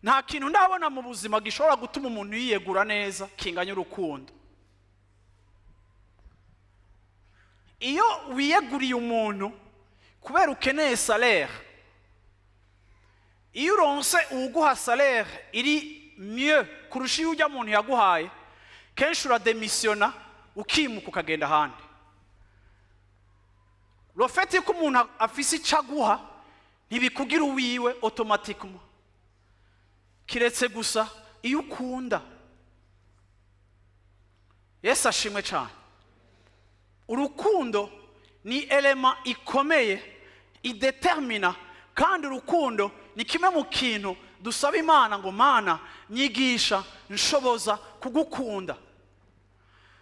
Nta kintu ndabona mu buzima gishobora gutuma umuntu yiyegura neza kinganya urukundo. Iyo wiyeguriye umuntu kubera ukeneye salaire, iyo uronse uwuguha salaire iri mieux kurusha iyo ujya muntu yaguhaye, kenshi urademisiyona ukimuka ukagenda ahandi. Le fait ko umuntu afise icyo aguha ntibikugira uwiwe automatiquement, kiretse gusa iyo ukunda. Yesu ashimwe cyane. Urukundo ni élément ikomeye idetermina, kandi urukundo ni kimwe mu kintu dusaba Imana ngo: "Mana, nyigisha, nshoboza kugukunda",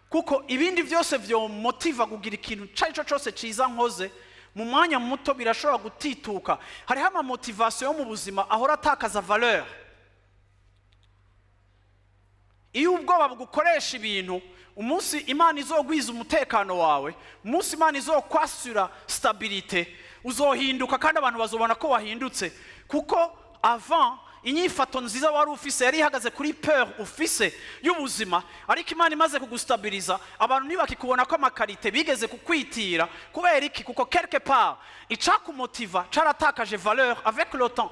kuko ibindi byose byomotiva kugira ikintu icyo ari cyo cyose cyiza nkoze, mu mwanya muto birashobora gutituka. Hariho ama motivations yo mu buzima ahora atakaza valeur. Iyo ubwoba bugukoresha ibintu, umunsi Imana izogwiza umutekano wawe, umunsi Imana izokwasura stabilité, uzohinduka kandi abantu bazobona ko wahindutse, kuko avant inyifato nziza wari ufise yari ihagaze kuri peur ufise y'ubuzima. Ariko Imana imaze kugustabiriza, abantu ntibakikubona ko ama qualités bigeze kukwitira. Kubera iki? Kuko quelque part icakumotiva caratakaje valeur avec le temps.